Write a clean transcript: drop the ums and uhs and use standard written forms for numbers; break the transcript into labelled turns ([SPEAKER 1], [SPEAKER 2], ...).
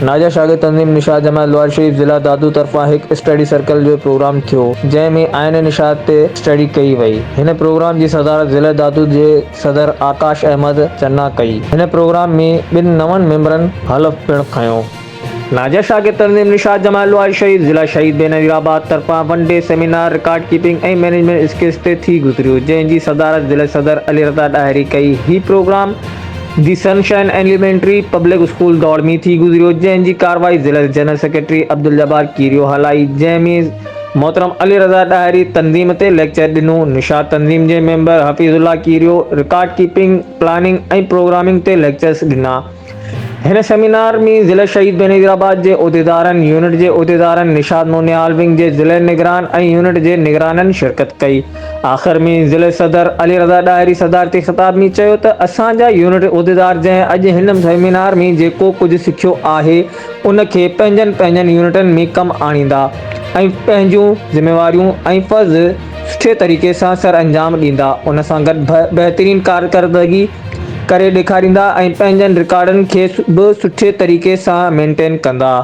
[SPEAKER 1] ناجا شاگرد تنظيم نشاط جماعت لواري شريف ضلع دادو طرفان هڪ اسٽڊي سرڪل جو پروگرام ٿيو جنهن ۾ آئين نشاط تي اسٽڊي ڪئي وئي. هن پروگرام جي صدارت ضلع دادو جي صدر آڪاش احمد چنا ڪئي. هن پروگرام ۾ ٻن نون ميمبرن حلف پڻ کنيو. ناجا شاگرد تنظيم نشاط جماعت لواري شريف ضلع شهيد بينظير آباد طرفان one day seminar record keeping ۽ management skills تي ٿي گذريو جنهن جي صدارت ضلع صدر علي رضا ڏاهري ڪئي. هي programme the sunshine elementary public school دوڙ ۾ ٿي گذريو، جنهن جي ڪارروائي ضلعي جنرل سيڪريٽري عبدالجبار ڪيريو هلائي، جنهن ۾ محترم علي رضا ڏاهري تنظيم تي ليڪچر ڏنو، نشاط تنظيم جي member Hafeez Ullah Kerio record keeping, planning ۽ programming تي ليڪچرز ڏنا. هن سيمينار ۾ ضلع شهيد بينظير آباد جي عهديدارن، يونٽ جي عهديدارن، نشاط نونهال ونگ جي ضلعي نگران ۽ يونٽ جي نگرانن شرڪت ڪئي. آخر ۾ ضلعي صدر علي رضا ڏاهري صدارتي خطاب ۾ چيو ته اسان جا يونٽ عهديدار جنهن اڄ هن سيمينار ۾ جيڪو ڪجهه سکيو آهي ان کي پنهنجن پنهنجن يونٽن ۾ ڪم آڻيندا ۽ پنهنجون ذميواريون ۽ فرض سٺي طريقي سان سرانجام ڏيندا ان سان گڏ بهترين ڪارڪردگي ڪري ڏيکاريندا ۽ پنهنجن رڪارڊن کي به سٺي طريقي سان مينٽين ڪندا.